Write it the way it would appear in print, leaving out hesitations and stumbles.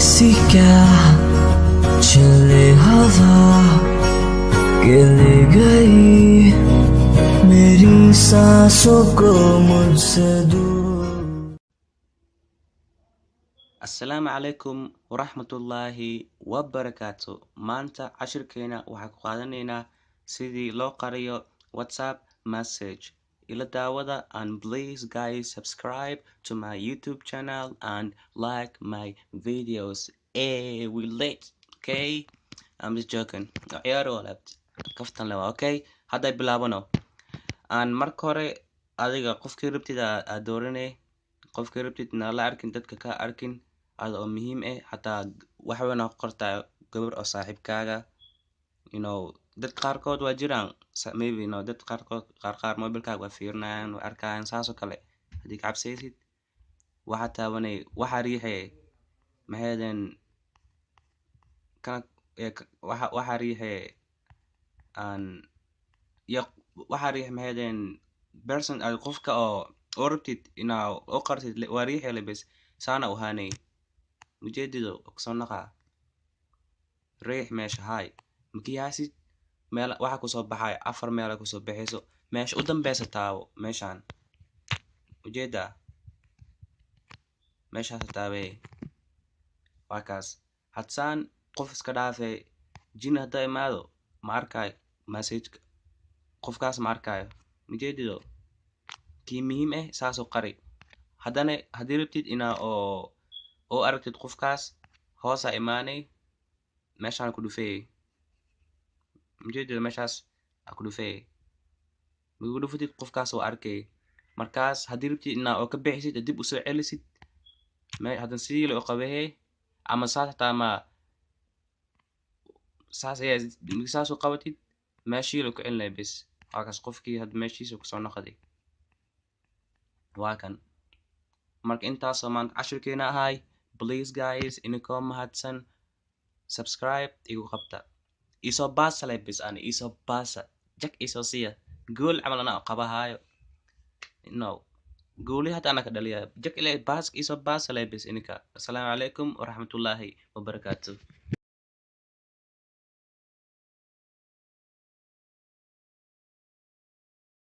ऐसी क्या चले हवा के ले गई मेरी सांसों को मुझसे दूर। Asalaamu calaykum waraxmatullaahi wabarakaatu. Maanta cashirkeena waxaa ku qaadanaynaa sidii loo qariyo WhatsApp message. Ila daawada, and please guys, subscribe to my YouTube channel and like my videos. Hey, we late. Okay, I'm just joking. Ciyaaro walaabт kaftan lewa. Okay, hadday bilaabano. Aan marka hore adiga qofkii rabtid aad dooranay, qofkii rabtid na la arkin, dadka ka arkin ada oo muhiim ah. Xataa wax weyn aa ku qortaa, gabar oo saaxiibkaaga, dad qaarkood waa jiraan, maybe dad qaarkood, qaar qaar mobilkaaga waa fiirinayaan, waa arkayaan. Saas oo kale haddii ka cabsaysid, waxaa taabanay, waxaa riixay, maxaydeen kana waxaa riixay aan iyo waxaa riixay, maxaydeen, person aad qofka oo rabtid inaa u qartid waa riixay le bes. Saana u ahaanay ujeedido kusoo naqaa. Riix meesha hay makiyaasid meel waxaa kusoo baxay afar meel kusoo baxayso. Meesha u dambeysa taabo, meeshaan ujeedaa, meeshaas taabee. Waa kaas. Hadsaan qof iska dhaafay, jin hadda imaado ma arkaayo message, qofkaas ma arkaayo. Ujeedido kii muhiim ah saasoo qari. Haddana haddii rabtid inaa oo aragtid qofkaas, hoosaa imaanay, meeshaan ku dhufeeyey. Ujeedido meeshaas aa ku dhufeeyey. Markii ku dhufatid, qofkaas waa arkay. Markaas haddii rabtid inaa oo ka bixisid, dib usoo celisid, haddana sidii la u qabahey ama saas hataa ma saas ayaa saas u qabatid, meeshii la ku celinaya bes. Waa kaas, qofkii hadda meeshiisa kusoo noqday, waa kan. Marka intaasoo maanta cashirkeena ahay. Please guys, inikoo mahadsan, subscribe igu qabta, isoo baasa le bes, ani isoo baasa, jag isoo siya gool camal anaa qabahaayo no gooli hata anaa ka dhaliya, jag ile baas isoo baasa le bes inika. Asalaamu calaykum waraxmatullaahi wabarakaatu.